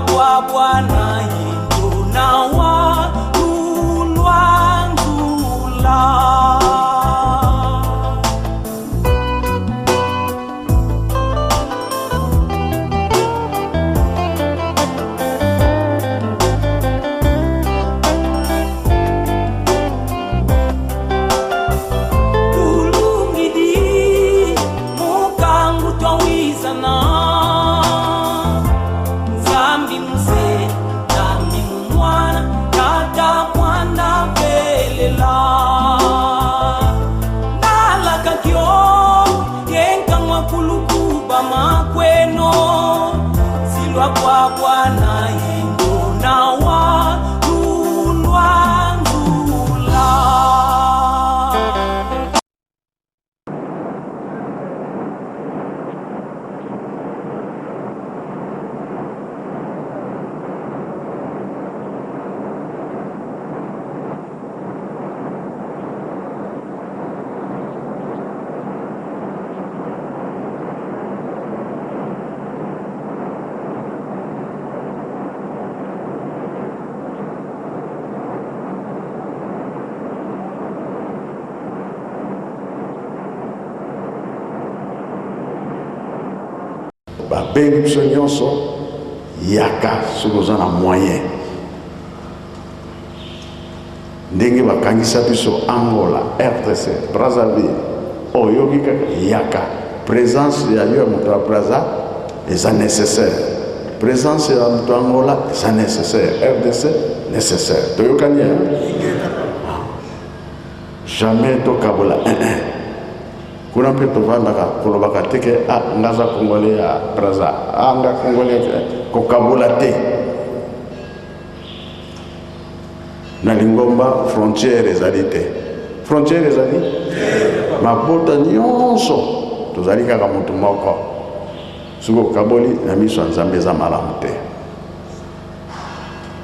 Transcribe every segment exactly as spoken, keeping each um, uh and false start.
Bwabwa na yindu na wa lulwa nzula. Tulungidi mu nkangu twawizana. Nzambi Mze, Nzambi Mwana, Tata Mwana Velela. Nalaka kio, ye nkangu a kulukuba makweno. Silwa bwabwa na yindu na wa lulwa nzula. Babengi biso nyonso, yaka soki oza na moyen. Ndenge bakangisa biso Angola, R D C, Brazzaville, oyoki kaka, yaka. Présence ya yo ya moto ya Brazza eza nécessaire. Présence ya moto ya Angola eza nécessaire. R D C nécessaire. Toyokani, hein? Jamais tokabola, eh, eh. Kuna mpe tovandaka, kolobaka te ke, ah, nga naza Congolais ya Brazza, ah, nga Congolais ya, kokabola te. Na lingomba, frontière ezali te. Frontière ezali? Mabota nyonso tozali kaka moto moko. Soki okaboli, na miso ya Nzambe eza malamu te.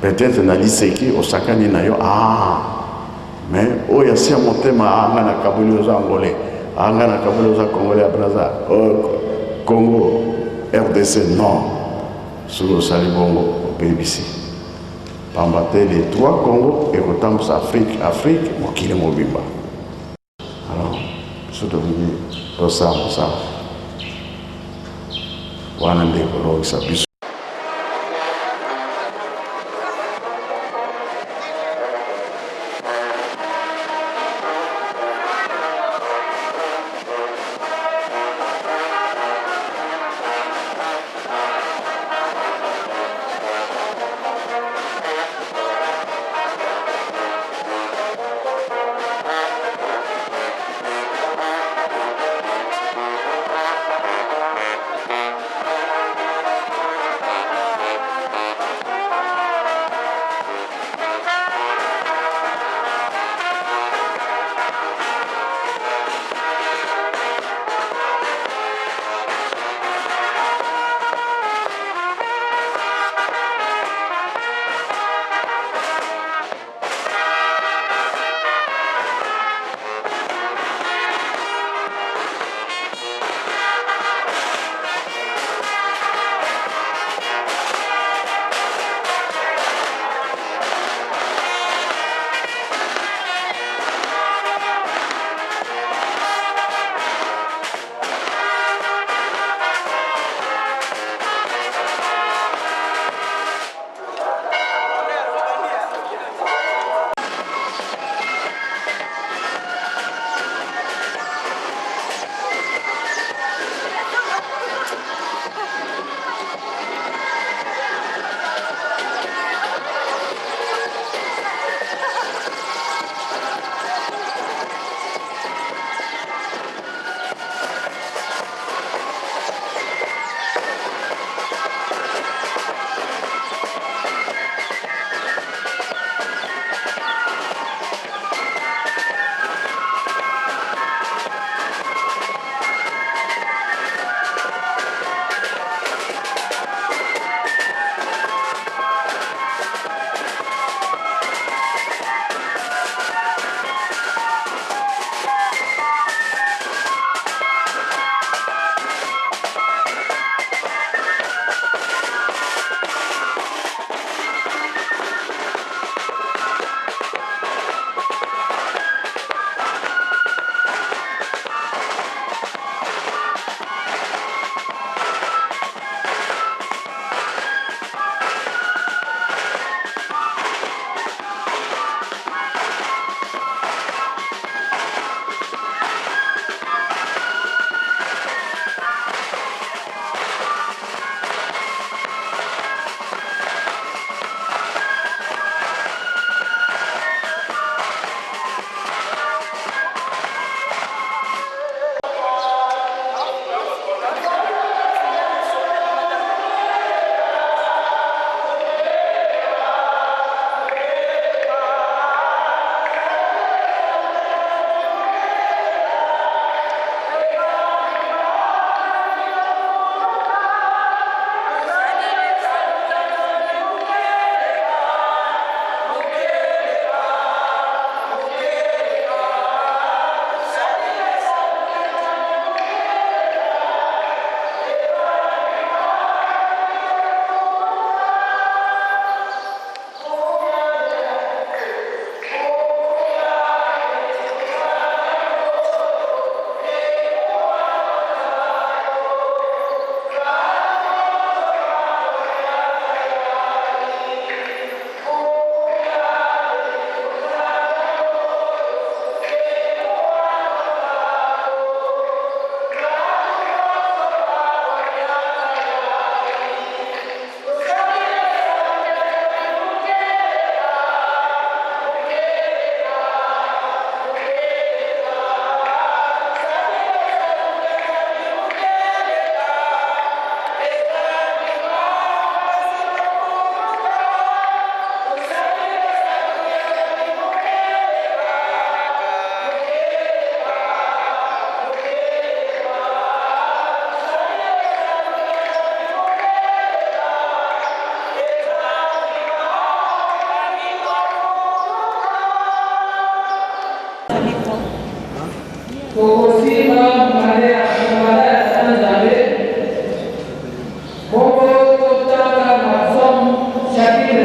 Peut-être na liseki osakani na yo, ah, mais oyo ya se ya motema, ah, nga nakaboli oza Angolais, ah, nga nakaboli oza Congolais ya Brazza, oh, Congo, R D C, non. Soki osali bongo, obebisi. Pamba te les trois Congo ekotambusa Afrique, Afrique, mokili mobimba. Alors, biso tolingi tosala mosala. Wana nde ekolongisa biso.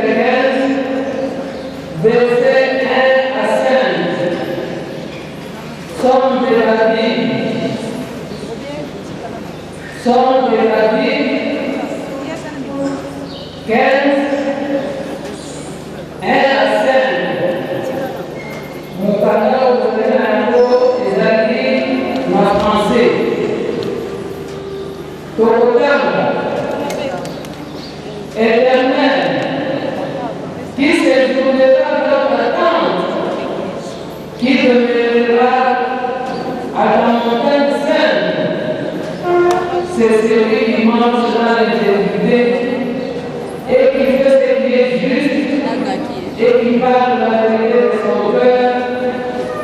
quinze, versets un à cinq. Psaume de David. Psaume de David, quinze, un à cinq. Mokanda oyo tozali na yango ezali na français. Tokotanga. Éternel, qui séjournera dans ta tente, qui demeurera à ta montagne sainte, c'est celui qui marche dans l'intégrité et qui fait ce qui est juste et qui parle la vérité de son cœur,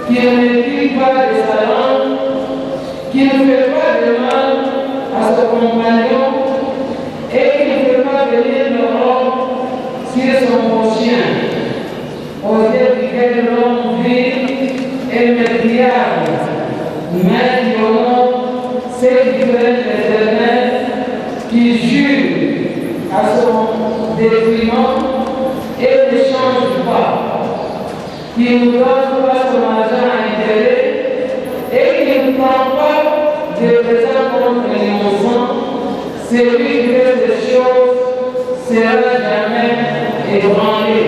qui ne mépris pas de sa langue, qui ne fait pas de mal à son compagnon et qui ne fait pas venir l'Europe sur son prochain, aux yeux duquel l'homme vil est mépriable, mais qui honore ceux qui craignent l'Éternel, qui jure à son détriment et ne change pas, qui ne donne pas son argent à intérêt et qui ne prend pas de présent contre l'innocent, celui qui fait ces choses sera jamais ébranlé.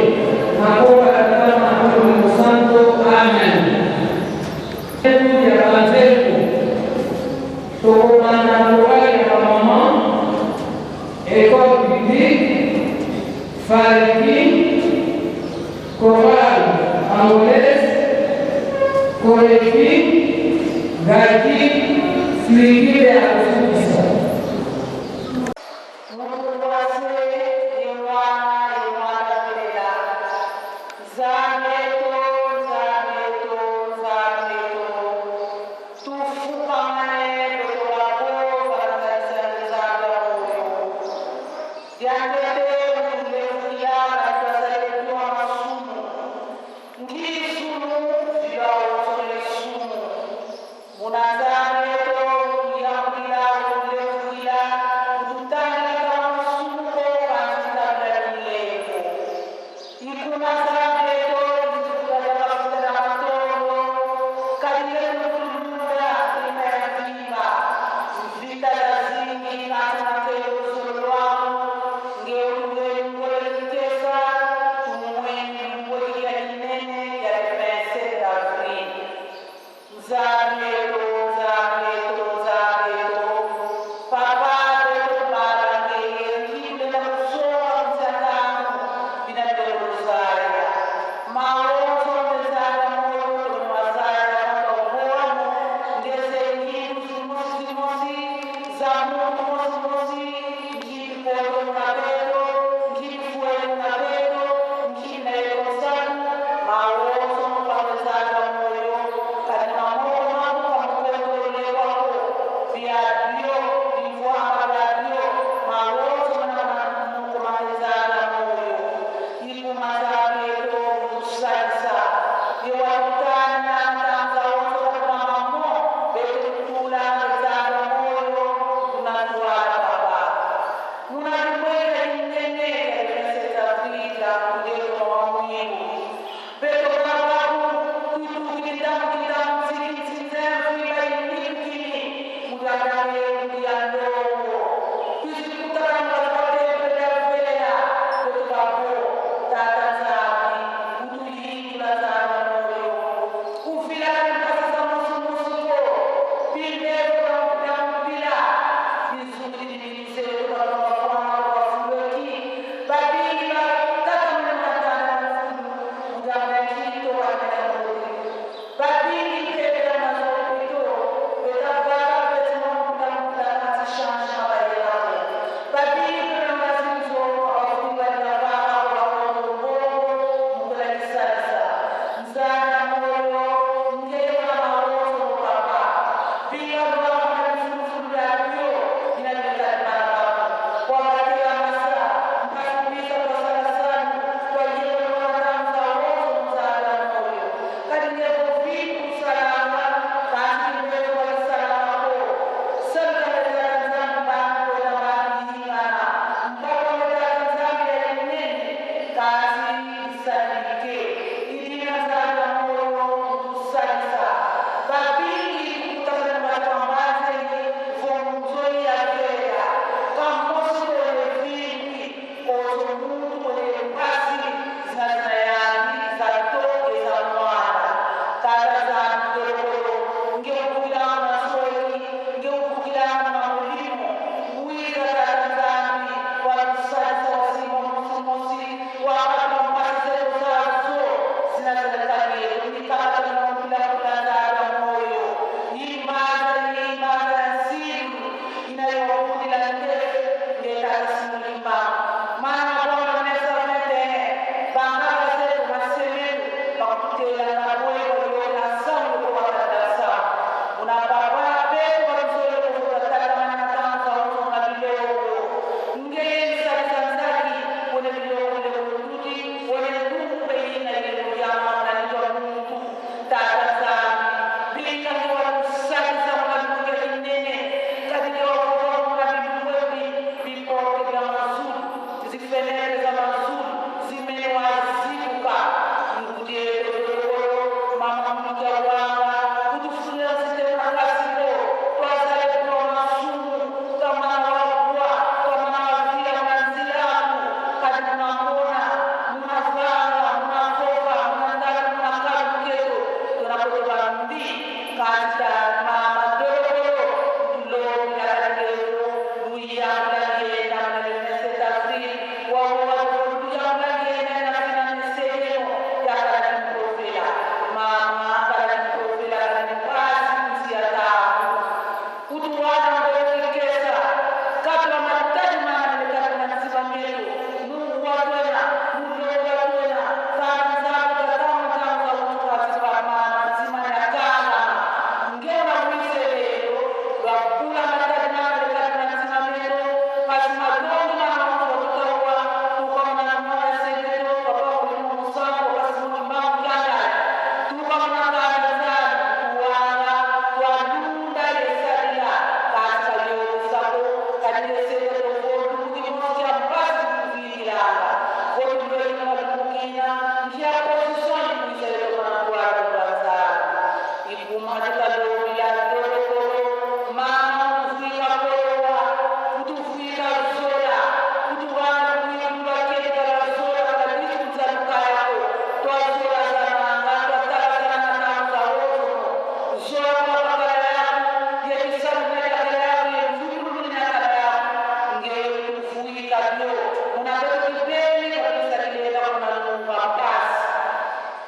Na nkombo ya Tata, na nkombo ya Mwana Mosantu. Amen. Etude ya banzembo. Tokobanda na chorale ya bamama, école publique, Faleki, chorale angolaise, Koreki, Gaki, Fliki nde akosukisa. Mutu wa se, ye wana, ye wana belela. Nzambi eto, Nzambi eto, Nzambi eto. Tufukamane, beto bavova na ntangisani Nzambi wa moyo. Diantete, mu tulevukila, na twazali kuwa masumu. Ngizulu, vila wonso ne sumu. Muna Nzambi eto, mu tuyambukila, mu tulevukila, mu tutangila masumu ko, kansi tambila milemvo. I kuna Nzambi eto, i mvita za mafuta na matondo, kadi nge mu tulunda, kima ya mvimba, mvita zazingi, kansi na ntelo luzolo lwaku, nge Sadiki, i dina Nzambi ya moyo utusadisa. Babingi tukutakana mu mbanza yi vo mu nzo ya vela. Ka mosi ko levimpi, konso muntu kole mpasi zina zina yandi, za nto ye za mwana. Tata Nzambi dolokolo, nge uvukila na nsoni, nge uvukila na molimo. Wiza Tata Nzambi, watusadisa, wasimba mosi mosi, wakatula mpasi zeto zazo, zina zina kadi, ni kaka tuna mpila mpila Nzambi ya moyo. Yi mbanza, yi mbanza ya nsilu, ina yo kundila nde, nde Tata Simon Kimbangu. Mana bwana mesa vente, bangaka zeto masemenu, bakutela na boyo kwa yo na samu kwa kata samu. Una papa, pe kwa mzolo kwa kata mana na tanza uzo na bilongo. Nge nsa nzaki, wone bilongo le kuluti, wone tupe ina ile muyama na nitwa muntu. Tata Nzambi, bika nge watusadisa muna bilumbu bia kinene, kadi nge wavova muna bilumbu ebi, biporte bia mazulu, zifenetre za mazulu, zimene wazibuka. Ngudi eto dolokolo, mama Mbuta Wanga, kutufunila nzita makasi ko, twazaya kwa masumu, kamana wabwa, kamana wavila muna nzila aku, kadi muna mona, muna vanga, muna vova, muna tala, muna kalu keto, tuna koto bambi, kadi ta mama dolokolo, tulombila kadi keto, luyambula yenda muna le vingt-sept avril, wa, wa, wa, luyambula yenda na fina mesegeno, ya kala kimpovela. Mama, kala kimpovela, kala kimpasi, kusi ya tamu. Kutuwana ngolo kikesa, katula matadi mana mene katula nzima meto, mu wa twena, mu longa twena, kana Nzambi katama ntangu za utuka zipa mana nzima ya kangama. Nge wa mwiselelo, lwabula matadi mana mene katula nzima meto, kasi malongi mana utuka tutawa, tuka muna mwana seketo, papa mulimo musango, kasi muna mbangu kiangani. Tuka muna kanda Nzambi, tuwanga, twalunda ye sadila, kati ka yo sako, kati ye seko ko vo lumbu kimosi kia mpasi kuvingilanga. Vo tulwele muna lumbu kina, nkia position yi kwiza yo muna kwa kwa Nzambi. I kuma ni kalombila dolokolo, mama kutuvwika kolowa, kutuvwika zola, kutuwana kuimbula kele kala zola, kala bitu nza lukaya ko, twazola zananga, twatala zananga na za wozo. Zola kwa bakala yaku, ye kisalu na yakala yaku, ye mvutulu na yakala yaku, nge kutuvwika bio, muna beto kibeni, kabisa kilela, muna nunga mpasi.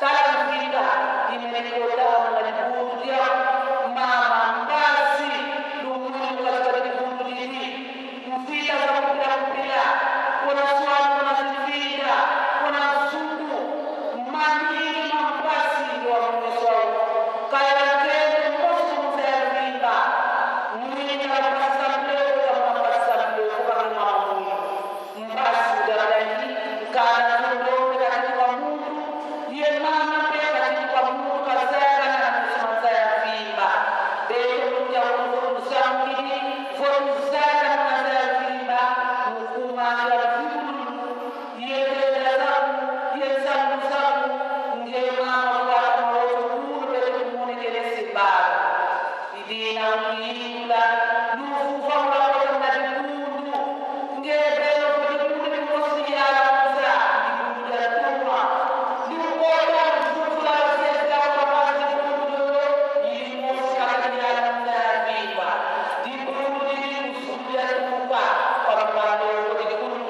Tala mvita imene kota muna dibundu dia mama, mpasi lumwini kati kwa dibundu didi. Mvita za mpila mpila, kuna swana, kuna zifinda, kuna nsuku, manini ma mpasi ndio wa mweso. Kaya nkento mosi mu nza ya mvimba, mwini kala mpasi za mbiloko, kala mpasi za mbiloko, kala mama mwini. Mpasi udalangi, nkanda nzolombe kati kwa muntu, ye mama mpe kati kwa muntu, kazayakana na meso ma nza ya mvimba. Beto mu ndia unu vo tuzamukidi, vo tuzayakana na nza ya mvimba, mu kuma ya mvimba, ye tenda zaku, ye nsangu zaku, nge mama vwata mawozo kulu beto tumonekene se bala. I dina uyingula, luvuvamu lwakota muna dibundu. Nge beno vo dibundu dimosi diala mu nza, dibundu dia ntuma. Lukota luvuvula baziazia kwa mazi dibundu diodio, i dimosi kaka diala mu nza ya mvimba. Dibundu didi mu zulu dia tuka, kwa mimando, dibundu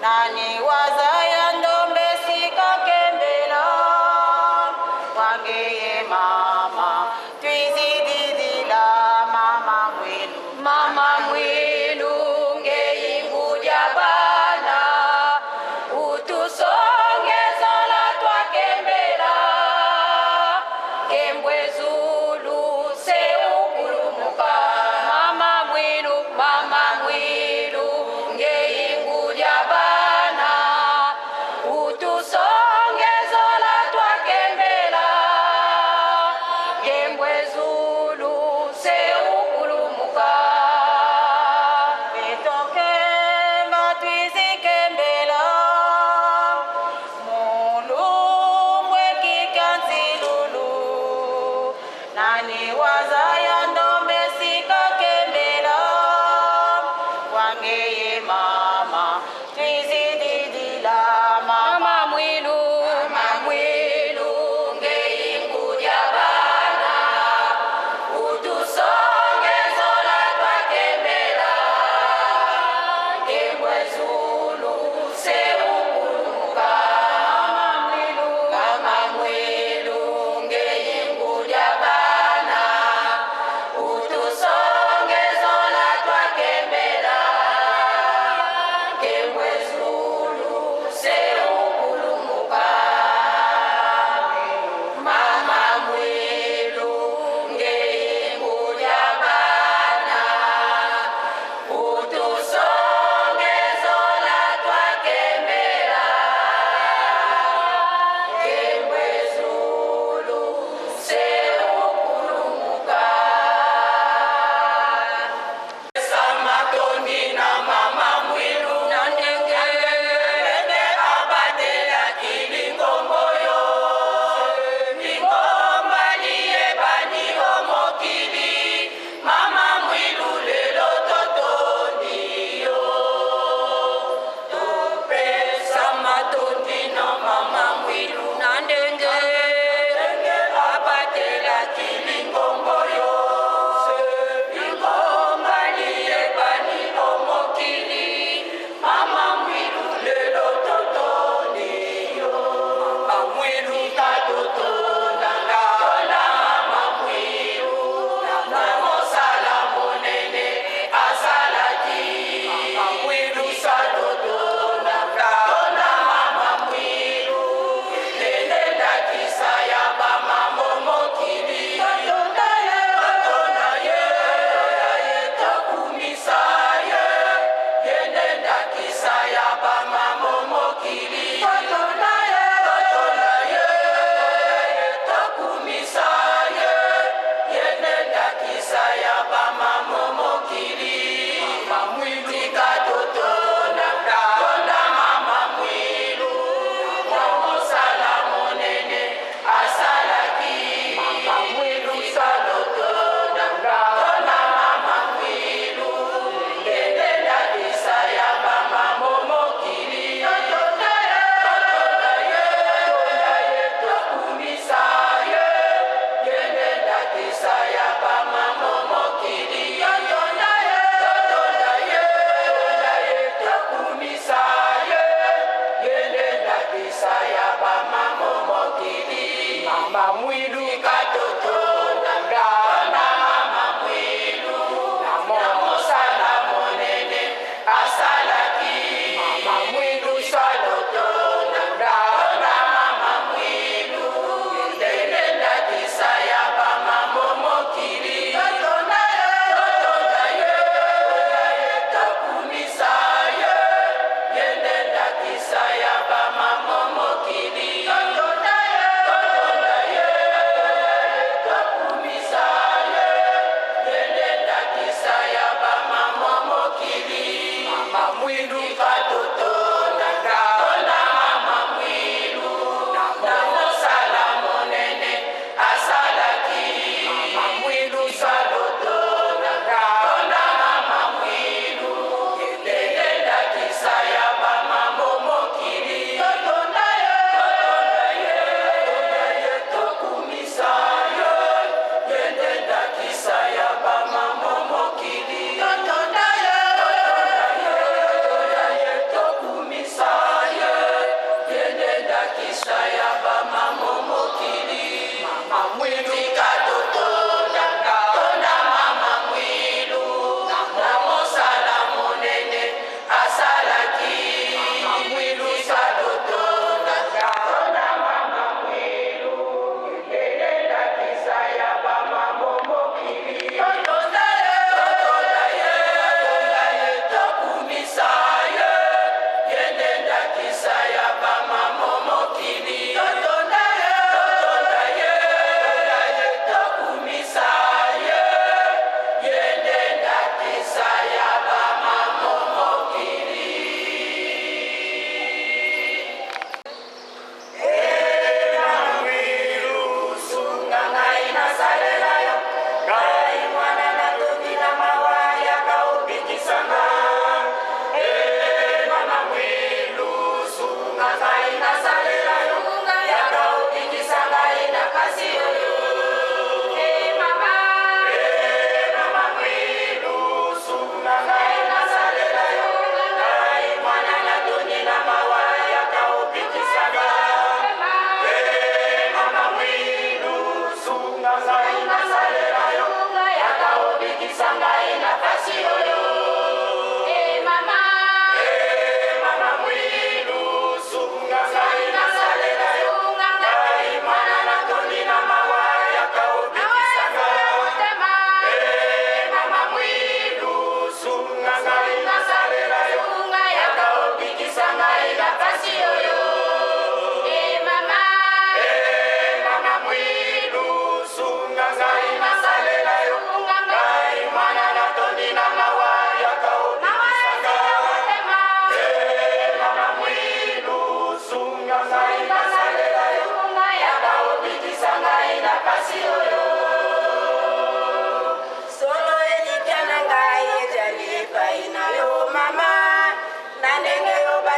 Nani wazaya ndombe si kakembela? Kwa ngeye mama, twizididila mama mwilu. Mama mwilu, ngeye ngudi a bana, utusonge zola twakembela. Kembwe zulu se ukulumuka. Mama mwilu, mama mwilu, ngeye ngudi a bana.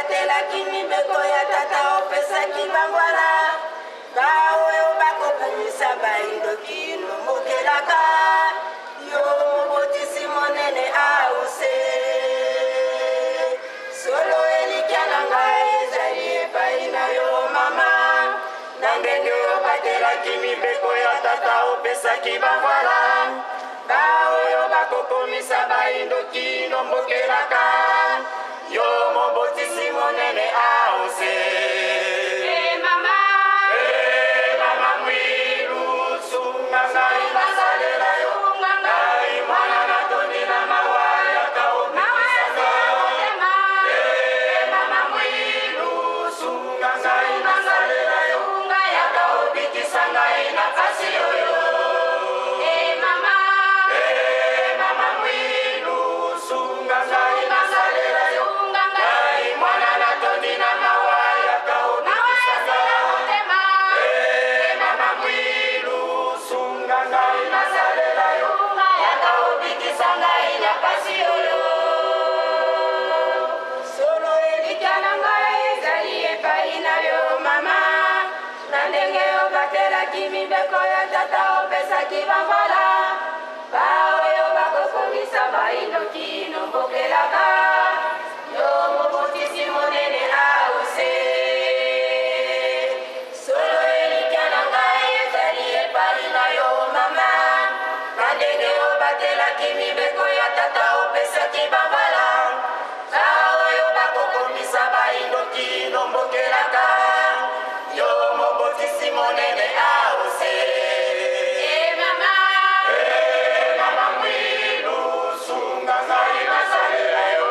Batelaki mibeko ya tata, opesaki bangwala. Baoyo bakokumisa baindoki, nombokelaka yo, mobotisi monene A O C. Solo elikya na ngai ezali epai na yo, mama. Na ndenge obatelaki mibeko ya tata, opesaki bangwala. Baoyo bakokomisa baindoki, nombokelaka yo, mobotisi monene A O C. Eh, mama. Eh, mama Mwilu, sunga ngai nasalela yo. Ngai mwana natondi na mawa, yaka obikisa ngai. Eh, mama Mwilu, sunga ngai nasalela yo. Yaka obikisa ngai na mpasi oyo. Eh, mama. Eh, mama Mwilu, sunga ngai nasalela yo. Ngai mwana natondi na mawa, yaka obikisa ngai. Eh, mama Mwilu, sunga ngai nasalela yo. Yaka obikisa ngai na mpasi oyo. Solo elikya na ngai ezali epai na yo, mama. Na ndenge obatelaki mibeko ya tata, opesaki bangwala. Baoyo bakokomisa baindoki, nombokelaka yo, mobotisi monene A O C. Solo elikya na ngai ezali epai na yo, mama. Na ndenge obatelaki mibeko ya tata, opesaki bangwala. Baoyo bakokomisa baindoki, nombokelaka yo, mobotisi monene A O C. Eh, mama. Eh, mama Mwilu, sunga ngai nasalela yo.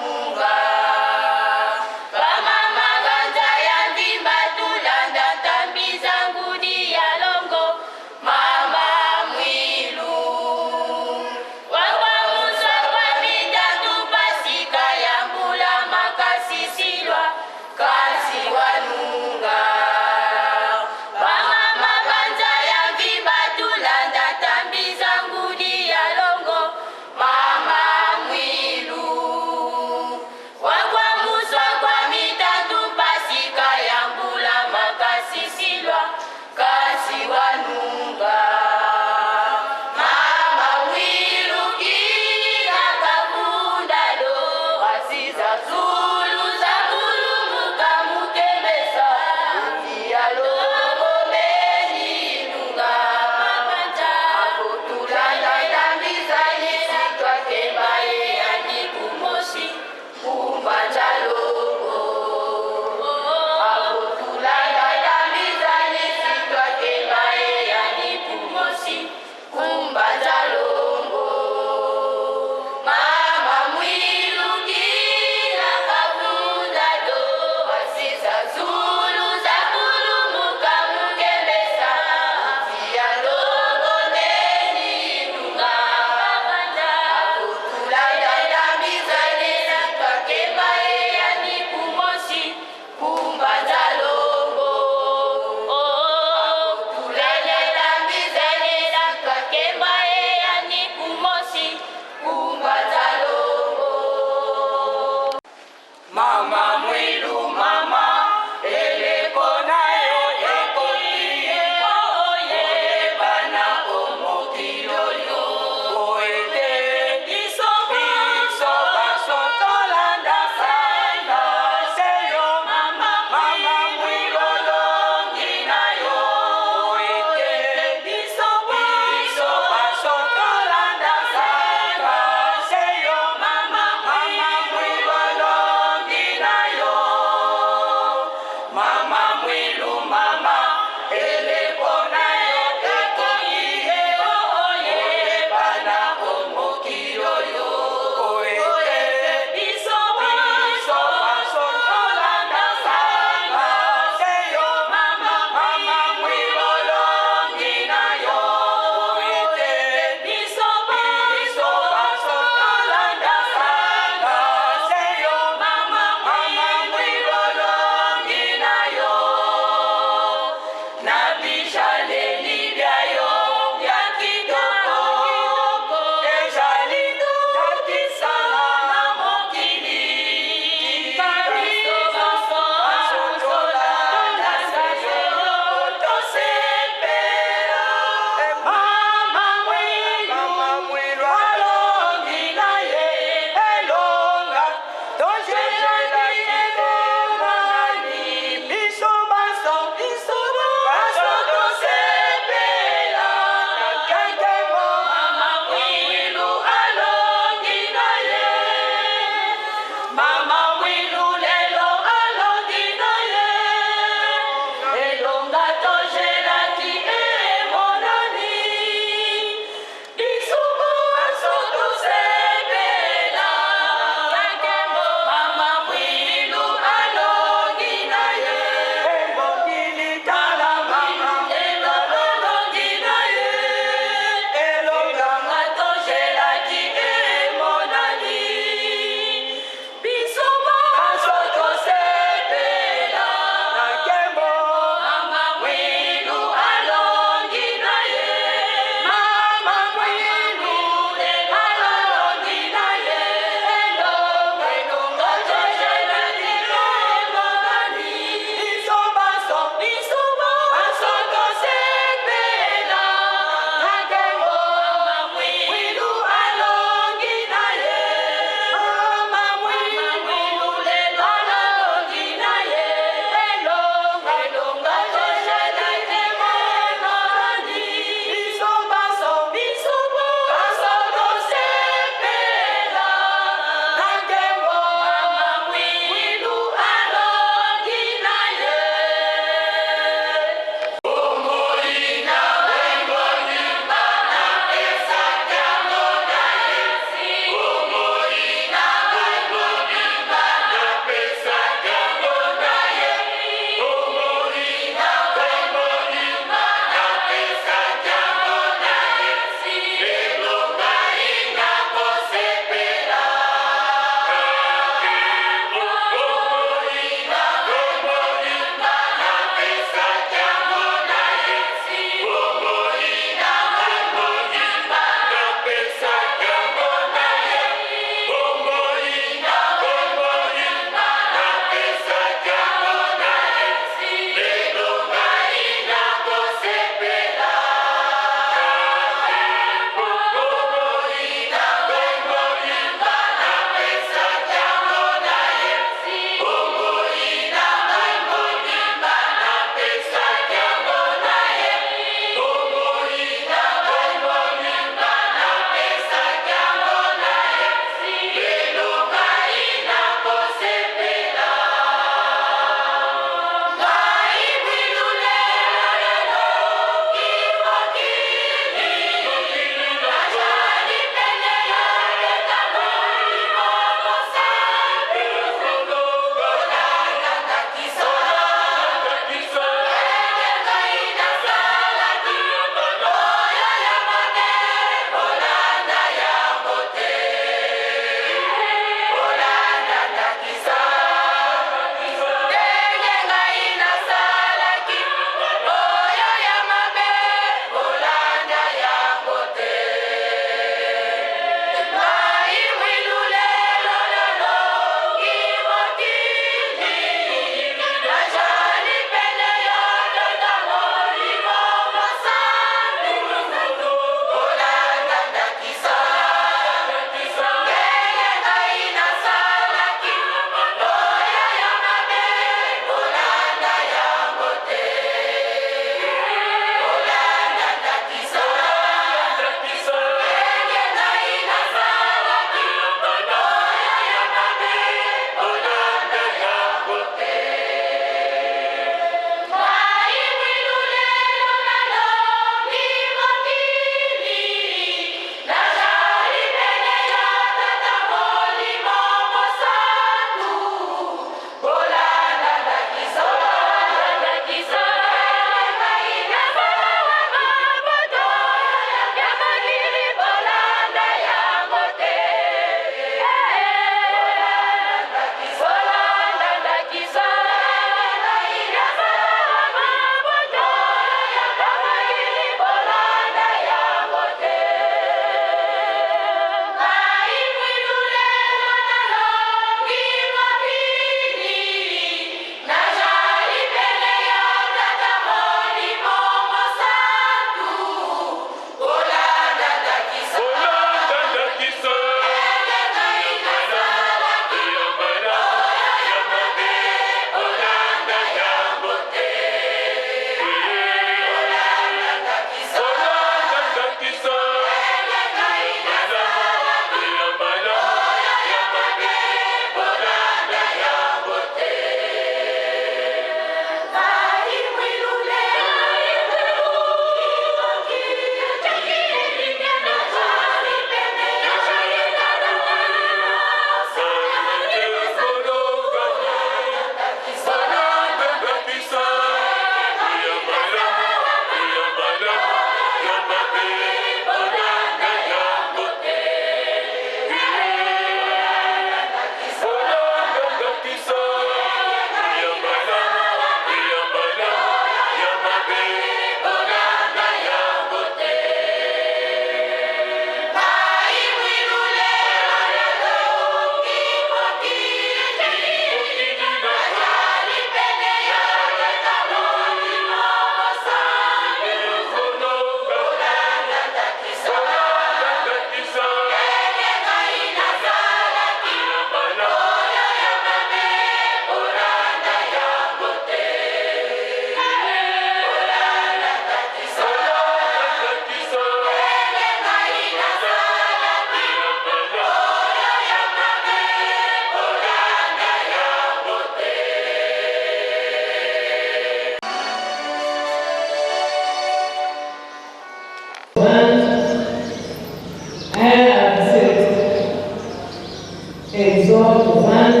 Vingt,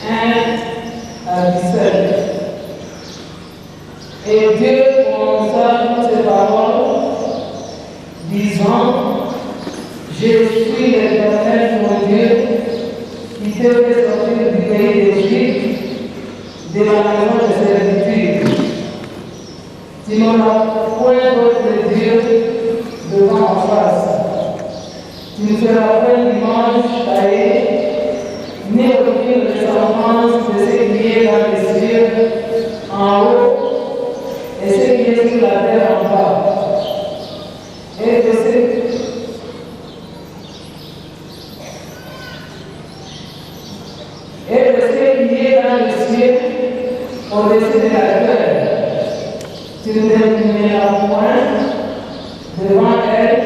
un à dix-sept. Et Dieu prononça toutes ces paroles, disant, Je suis l'Éternel ton Dieu, qui te fait sortir du pays d'Égypte, de la maison de servitude. Tu n'auras point d'autre Dieu devant ma face. Tu ne feras point d'image taillée, ni aucune ressemblance de ce qui est dans les cieux en haut et ce qui est sur la terre en bas, et de ce, et de ce qui est dans les cieux au-dessus de la terre. Tu ne t'inclineras point devant elles,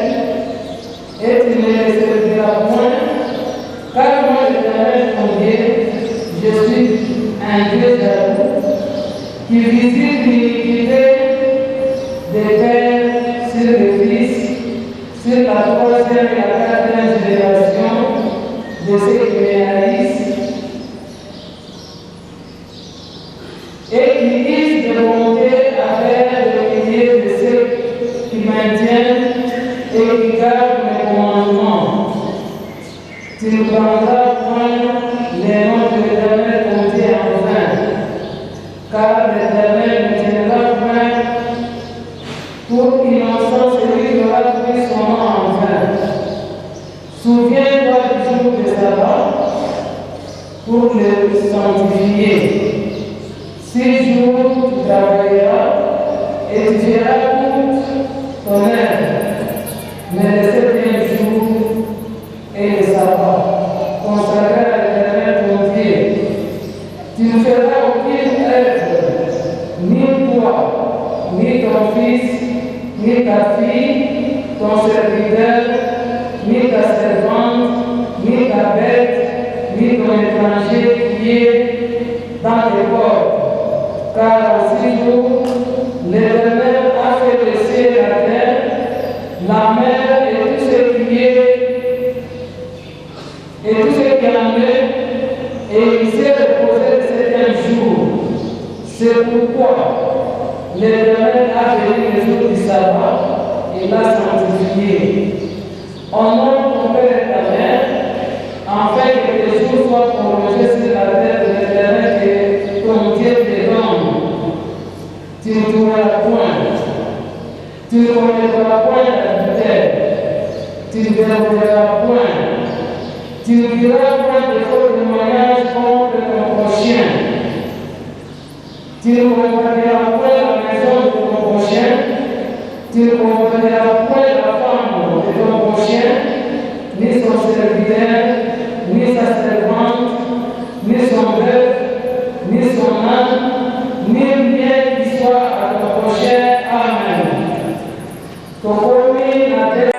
et tu ne les serviras point, car moi, l'Éternel ton Dieu, je suis un Dieu jaloux, qui visite l'iniquité des pères sur les fils, sur la troisième et la quatrième génération de ceux qui me haïssent, et qui use de bonté envers le milieu de ceux qui maintiennent et qui gardent mes commandements. Tu ne prendras point le nom de l'Éternel ton Dieu en vain, car l'Éternel ne tiendra point pour innocent celui qui aura pris son nom en vain. Souviens-toi du jour de sabbat pour le sanctifier. Six jours tu travailleras et tu feras toute ton œuvre, mais le septième jour est le sabbat, consacré à l'Éternel ton Dieu. Tu ne feras aucune œuvre, ni toi, ni ton fils, ni ta fille, ton serviteur, ni ta servante, ni ta bête, ni ton étranger qui est dans tes portes. Car en six jours, l'Éternel a fait le ciel, la terre, la mer et tout ce qui est et tout ce qui en est, et il s'est reposé le septième jour. C'est pourquoi l'Éternel a béni le jour du sabbat et l'a sanctifié. Honore ton père et ta mère, afin que tes jours soient prolongés sur la terre que l'Éternel ton Dieu te donne. Tu ne tueras point. Tu ne commettras point d'adultère. Tu ne violeras point. Tu ne diras point de faux témoignages contre ton prochain. Tu ne convoiteras point la maison de ton prochain. Tu ne convoiteras point la femme de ton prochain, ni son serviteur, ni sa servante, ni son bœuf, ni son âne, ni rien qui soit à ton prochain. Amen. Tokomi na de-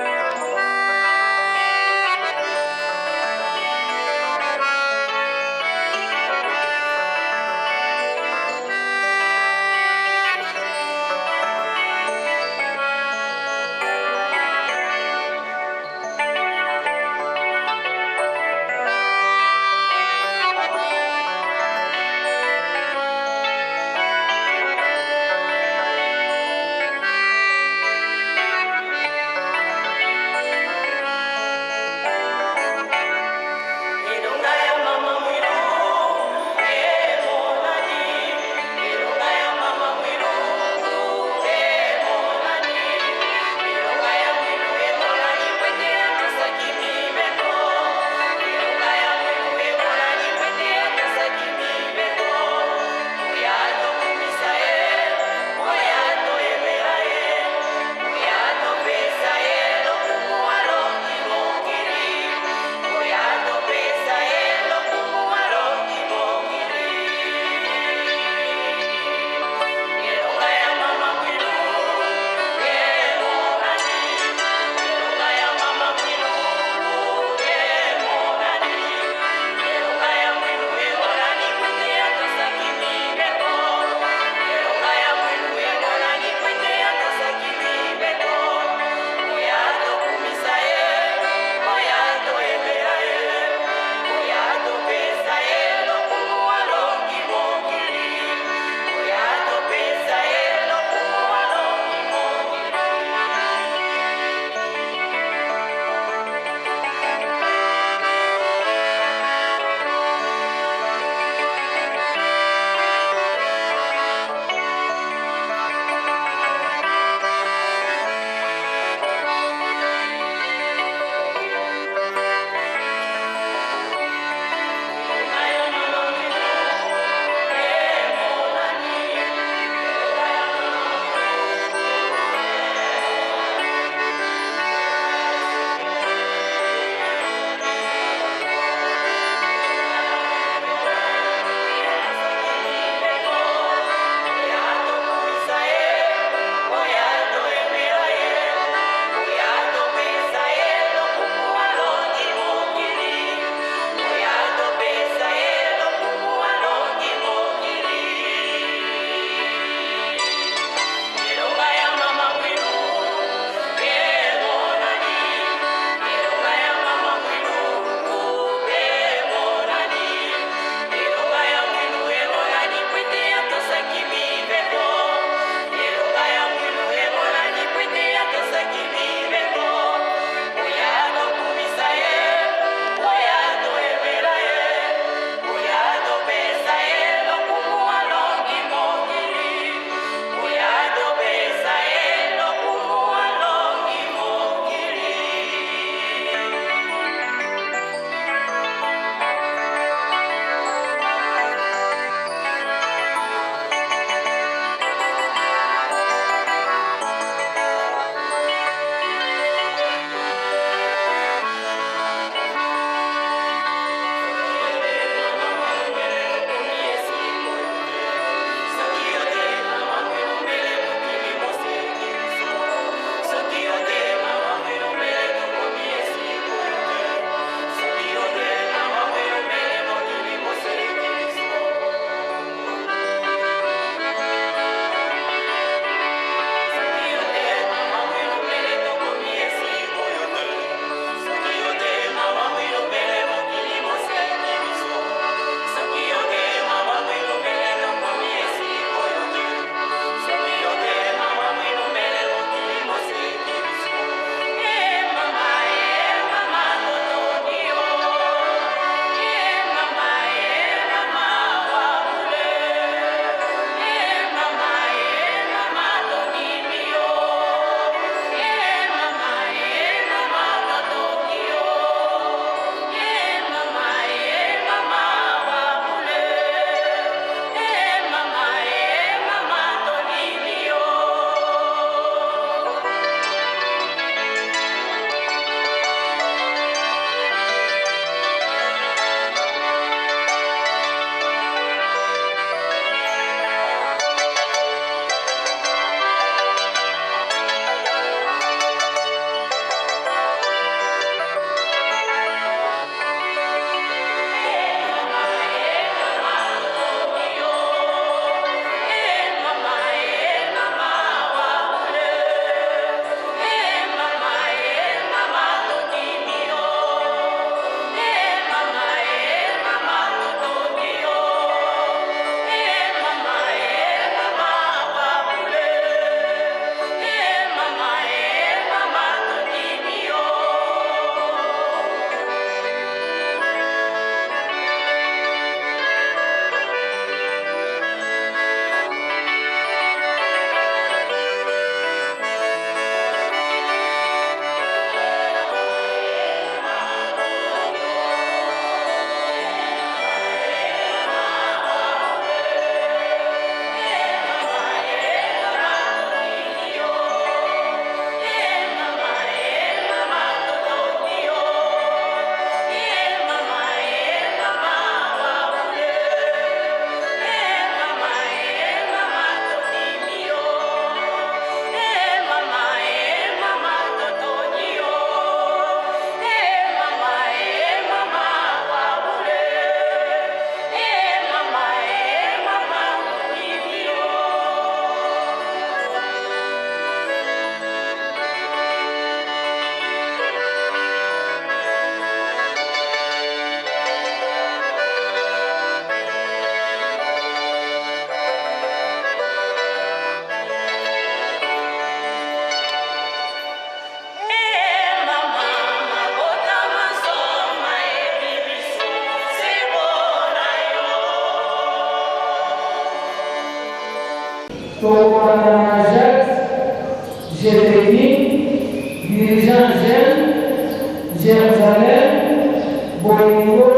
Jérusalem, bolingo,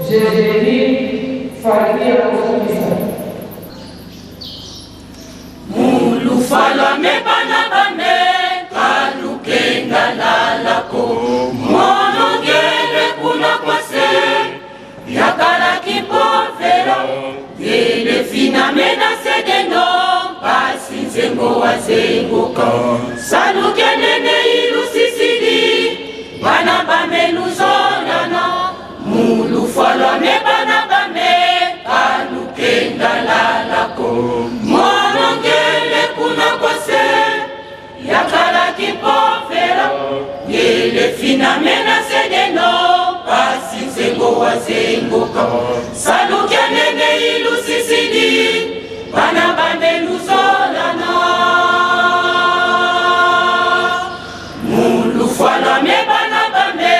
Jésus, faki ya kosukisa. Mu lufwa lwa me bana ba me, ka lukenda lala ko. Mono ngyele kuna kwa se, yakala kimpovelo, ngyele finamena se dieno, mpasi nzengo wa zengoka. Salu kia nene ilusisidi, bana ba me luzolana. Mu lufwa lwa me bana ba me, ka lukenda lala ko. Mono ngyele kuna kwa se, yakala kimpovelo, ngyele finamena se dieno, mpasi nzengo wa zengoka. Salu kia nene ilusisidi, bana ba me luzolana. Mu lufwa lwa me bana ba me,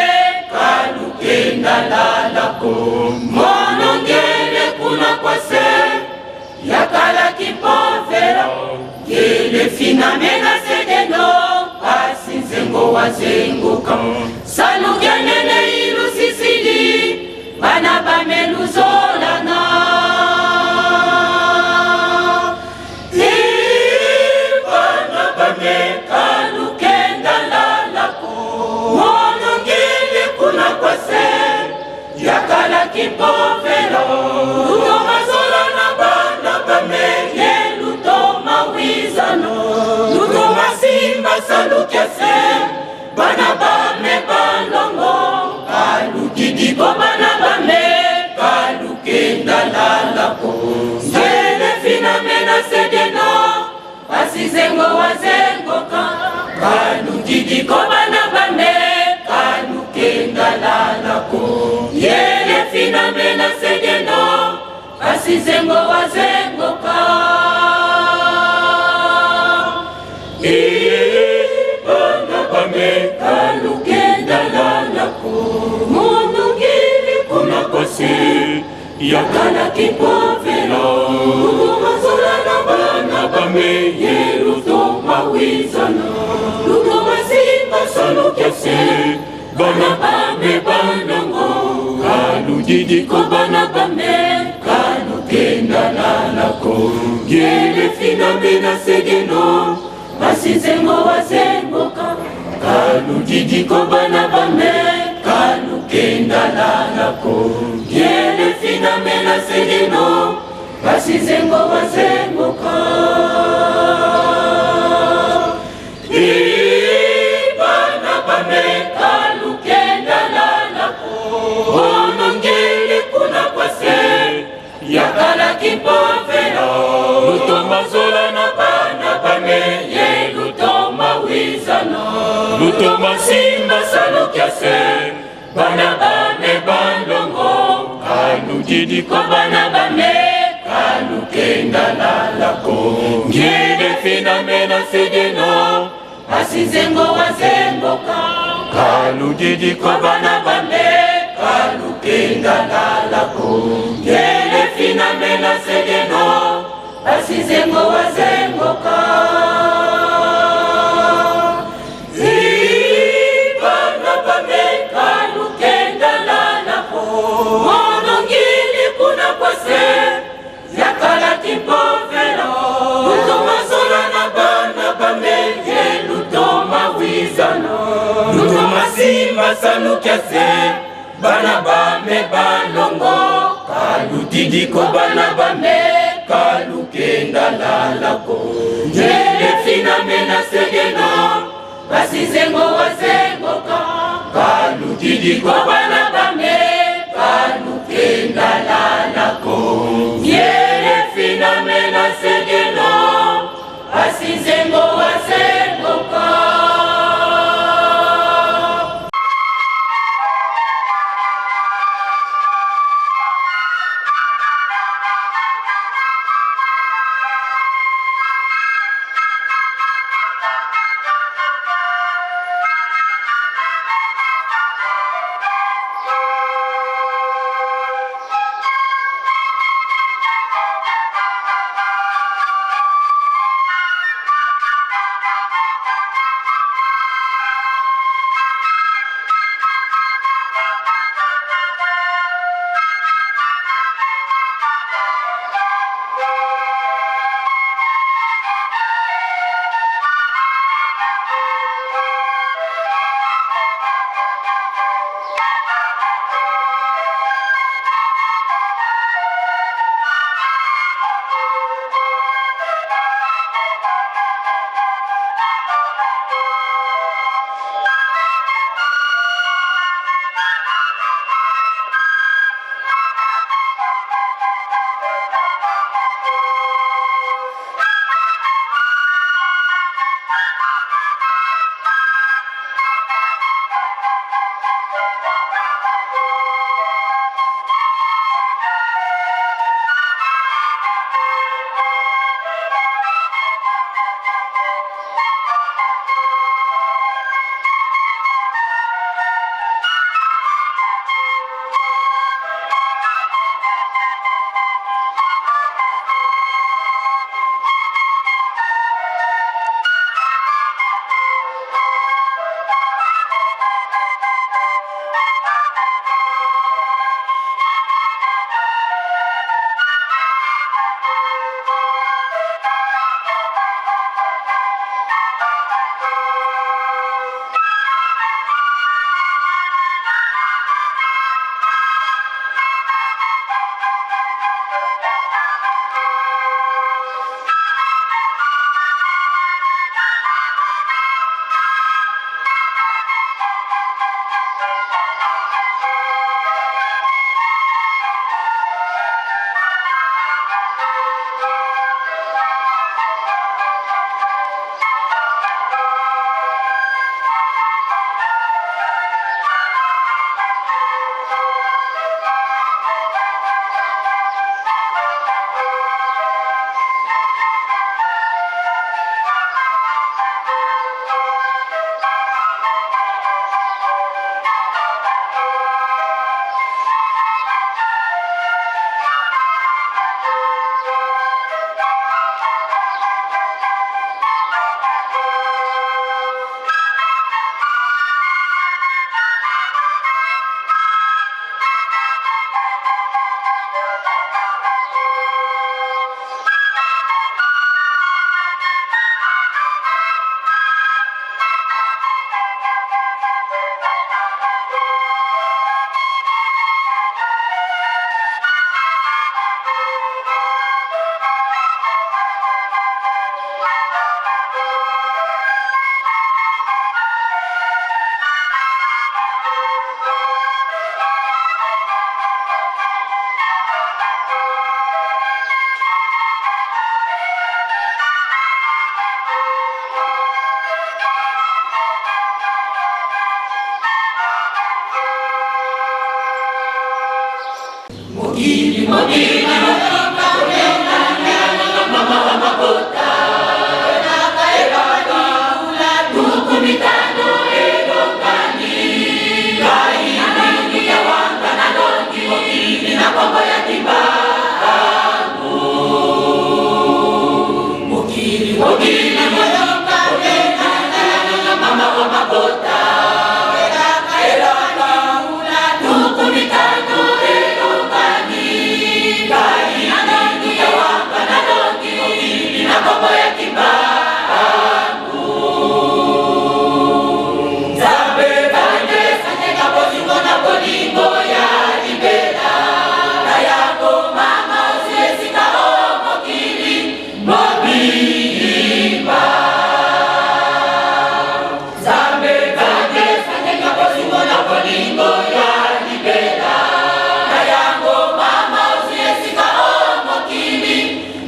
ka lukenda lala ko. Mono ngyele kuna kwa se, yakala kimpovelo, ngyele finamena se dieno, mpasi nzengo wa zengoka. Salu kia nene ilusisidi, bana ba me luzolana. E bana ba me, ka lukenda lala ko. Mono ngyele kuna kwa se, yakala kimpovelo. Lutoma zolana bana ba me, ye lutoma wizana. Lutoma simba salu kia se, bana ba me ba nlongo. Ka ludidi ko bana ba me, ka lukenda lala ko. Ngyele finamena se dieno, mpasi nzengo wa zengoka. Ka ludidi ko bana ba me, ka lukenda lala ko. Ngyele finamena se dieno, mpasi nzengo wa zengoka. E bana ba me, ka lukenda lala ko. Mono ngyele kuna kwa se, yakala kimpovelo. Lutoma zolana bana ba me, ye lutoma wizana. Lutoma simba salu kia se, bana ba me ba nlongo. Ka ludidi ko bana ba me, ka lukenda lala ko. Ngyele finamena se dieno, mpasi nzengo wa zengoka. Ka ludidi ko bana ba me, ka lukenda lala ko. Ngyele finamena se dieno, mpasi nzengo wa zengoka. E bana ba me, ka lukenda lala ko. Mono ngyele kuna kwa se, yakala kimpovelo. Lutoma zolana bana ba me, ye lutoma wizana. Lutoma simba salu kia se, bana ba me ba nlongo. Ka ludidi ko bana ba me, ka lukenda lala ko. Ngyele finamena se dieno, mpasi nzengo wa zengoka. Ka ludidi ko bana ba me, ka lukenda lala ko. Ngyele finamena se dieno, mpasi nzengo wa zengoka. E bana ba me, ka lukenda lala ko. Mono ngyele kuna kwa se, yakala kimpovelo. Lutoma zolana bana ba me, ye lutoma wizana. Lutoma simba salu kia se, bana ba me ba nlongo. Ka ludidi ko bana ba me, ka lukenda lala ko. Ngyele finamena se dieno, mpasi nzengo wa zengoka. Ka ludidi ko bana ba me, ka lukenda lala ko. Ngyele finamena se dieno, mpasi nzengo wa zengoka. Mokili mobimba, mama wa mabota, tuku mitano elongani. Ngai na nani ya wanga na longi mokili na kombo ya Kimbangu. Mokili mobimba, mama wa mabota, elaka, tuku mitano elongani. Ngai na nani ya wanga na longi mokili na kombo ya Kimbangu. Nzambe, Nzambe, sangeka bolingo na bolingo ya libela. Na yango mama ozwi esika o mokili mobimba. Nzambe, Nzambe, sangeka bolingo na bolingo ya libela. Na yango mama ozwi esika o mokili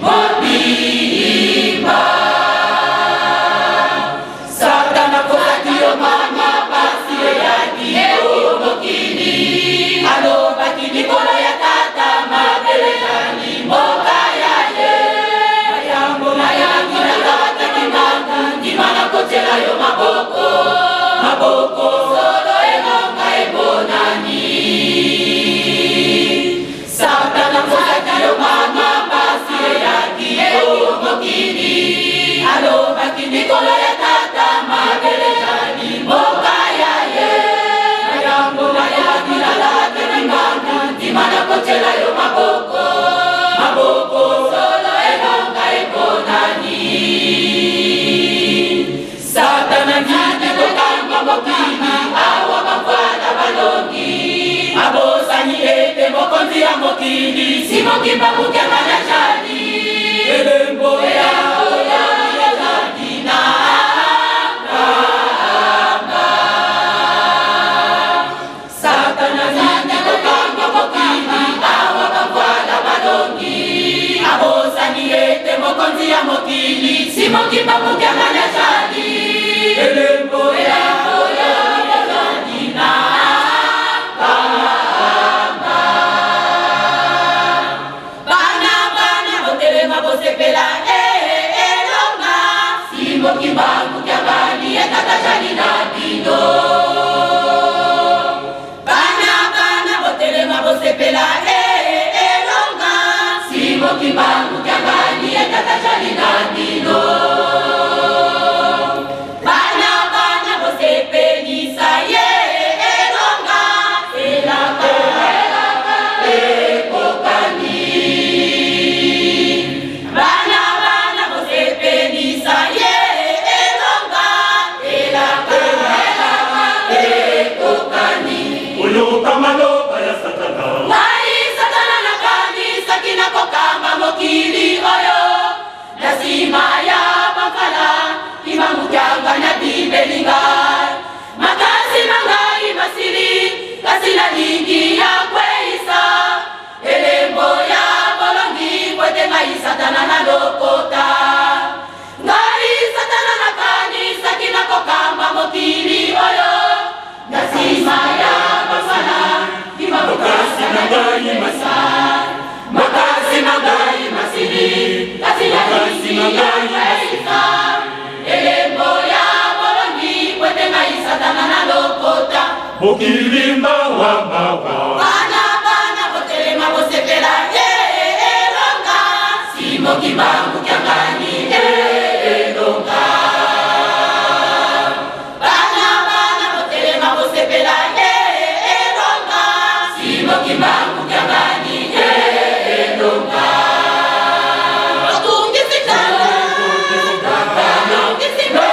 mobimba. Satana akosaki yo mama, mpasi eyaki o mokili. Alobaki: likolo ya tata mabele ezali mboka ya ye. Na yango nayaki na tata Kimbangu, ndima na kotiela yo maboko. Maboko solo elonga emonani. Satana akosaki yo mama, mpasi eyaki o mokili. Alobaki: likolo ya tata mabele ezali mboka ya ye. Na yango nayaki na tata Kimbangu, ndima na kotiela yo maboko. Maboko solo elonga emonani. Satana ndimi kokamba mokili, awa bavwanda balongi. Abosani ete mokonzi ya mokili, Simon Kimbangu Kiangani ajali. Elembo ya oya ezali na Inki ya kweyisa elembo ya bolongi, kwete ngai Satana na lokota. Ngai Satana nakanisaki na kokamba mokili oyo. Na nsima ya bambala, kimaboka makasi na ngai masa, makasi na ngai masili, kasi ya makasi na ngai masili. Elembo ya bolongi, kwete ngai Satana na lokota. Mokili mawa, mawa. Bana, bana, botelema, bosepela, eh, eh, elonga. Simon Kimbangu Kiangani, eh, eh, elonga. Bana, bana, botelema, bosepela, eh, eh, elonga. Simon Kimbangu Kiangani, eh, eh, elonga. Batungisi tata, batungisi tata, batungisi tata.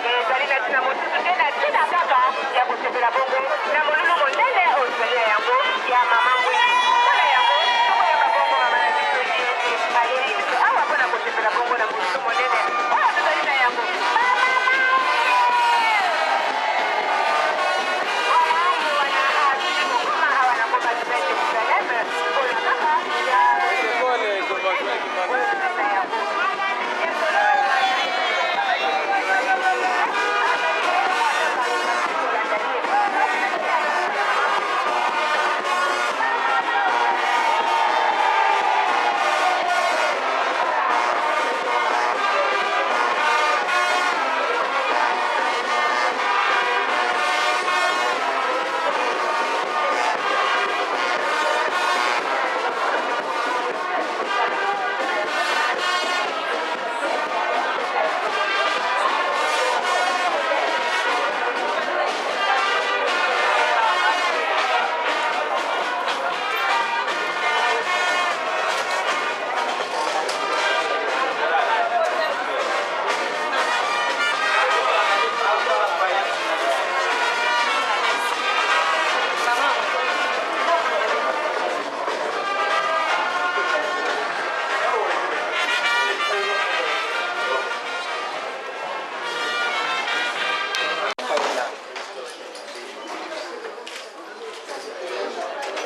Ezali na ntina mosusu te, na ntina kaka ya kosepela bongo na molulu monene oyo tozali na yango ya Mama Ngwini. Mpo na yango, tokoyamba bongo mama na biso Juliette Ayeri biso awa mpo na kosepela bongo na molulu monene oyo tozali na yango. Mama! Voilà, wana asili kokoma awa na ngomba Nouvelle Jerusalem, mpo na kaka ya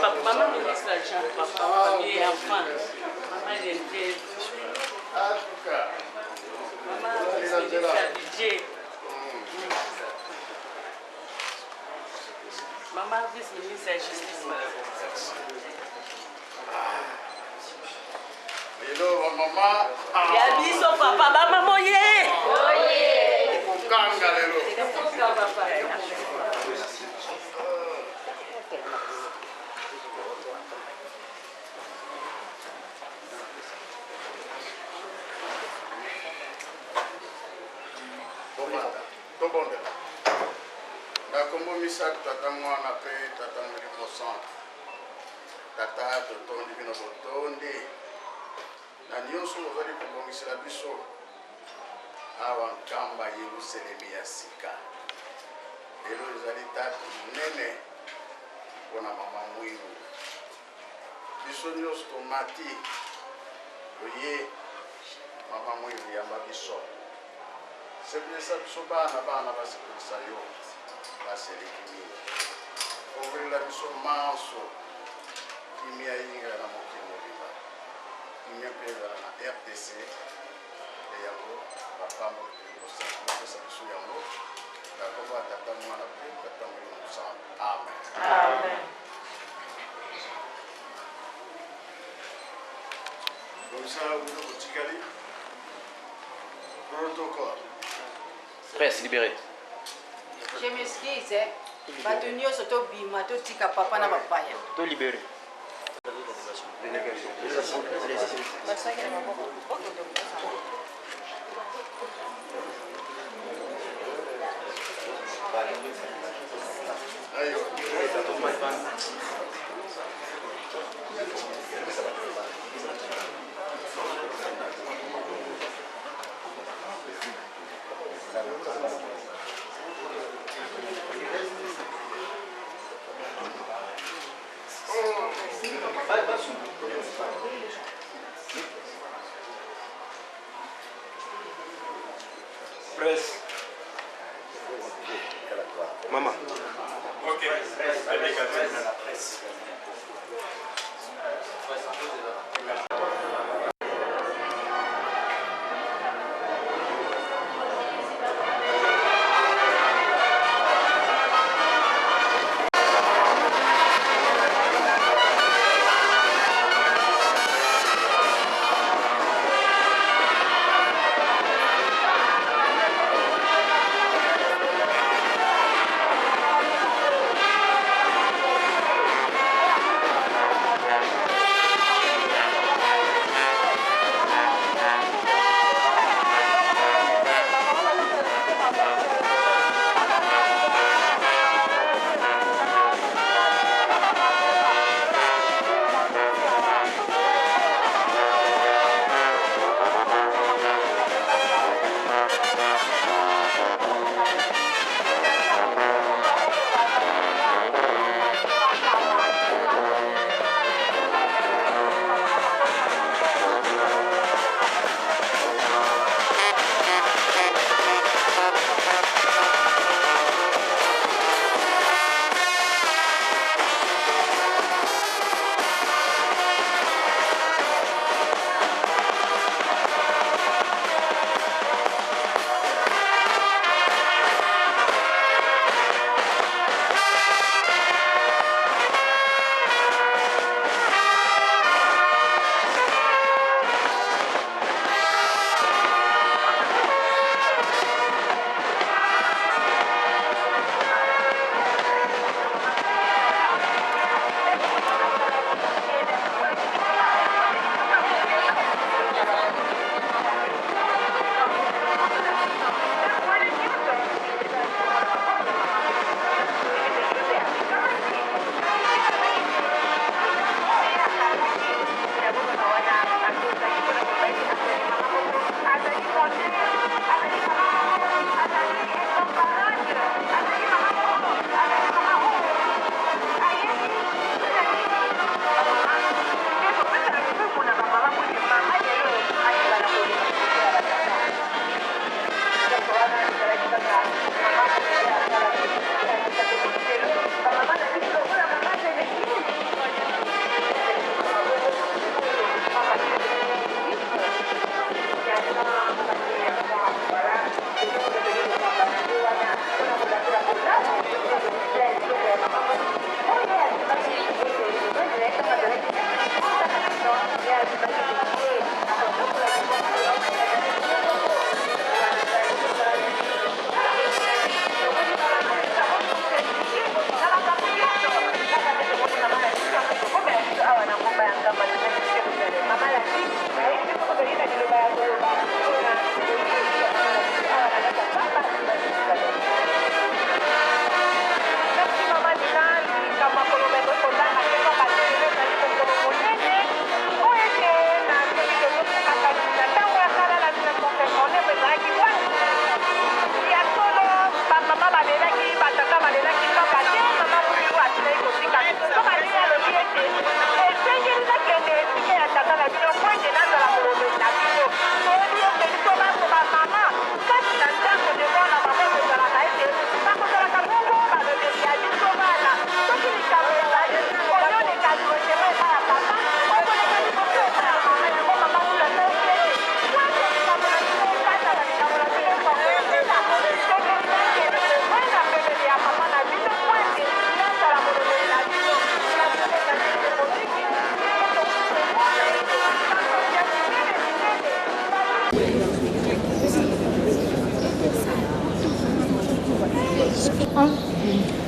Papa, maman ministre adjoint, papa, famille et enfants. Maman Geneviève. Maman vice-ministre ya budget. Maman vice-ministre ya justice. Lelo ba mama, ah, ya biso papa, ba mama oye. Kokanga lelo. Kokanga papa. Tobondela. Na kombo misato, Tata, Mwana pe Tata Molimo Santu. Tata, totondi bino botondi na nyonso bozali kobongisela biso awa nkamba Yerusalemi ya sika. Lelo ezali date monene mpo na mama Mwilu. Biso nyonso tomati, oye, mama Mwilu, yamba biso. Sepelisa biso bana, bana basepelisa yo, basi eleki mingi. Ovelela biso manso, kimia yingila na mokili mobimba. Kimia mpe ezala na R D C, e yango bapambo topesa biso yango. Na kombo ya Tata, Mwana mpe Tata Molimo Mosantu. Amen. Amen. Bongisa biloko etikali. Protocole. Presse libérée. Je m'excuse, hein. Bato nyonso tobima, totika papa na bapaya. To libéré.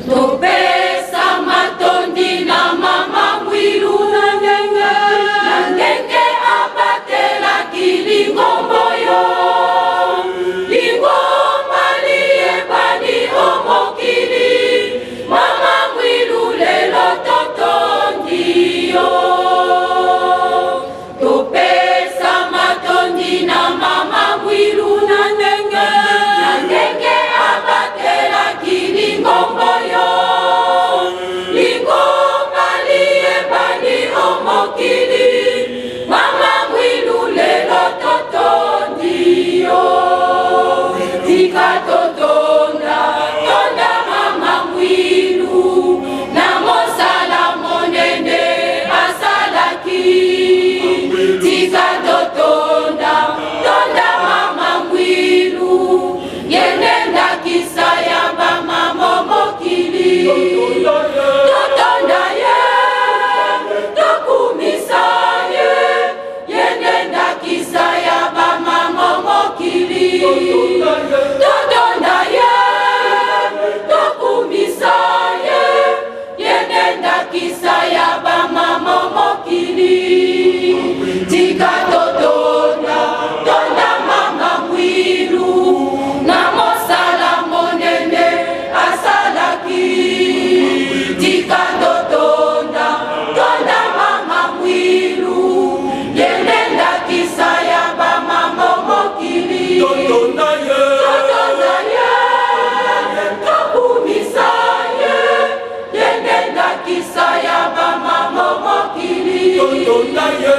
Topesa matondi na mama Mwilu na ngenge, na ngenge abatelaki lingomba yo. Lingomba liyebani o mokili, mama Mwilu lelo totondi yo. Topesa matondi na mama Mwilu na ngenge, na ngenge abatelaki lingomba yo. Lingomba liyebani o mokili, mama Mwilu lelo totondi yo. Tika totonda, tonda mama Mwilu, na mosala monene asalaki. Tika totonda, tonda mama Mwilu, ye nde ndakisa ya bamama o mokili. Totonda ye, tokumisa ye, ye nde ndakisa ya bamama o mokili. Totonda ye, tokumisa ye, ye nde ndakisa ya bamama o mokili. Tika totonda, tonda mama Mwilu, na mosala monene asalaki. Tika totonda, tonda mama Mwilu, ye nde ndakisa ya bamama o mokili. Totonda ye, totonda ye, tokumisa ye, ye nde ndakisa ya bamama o mokili. Totonda ye,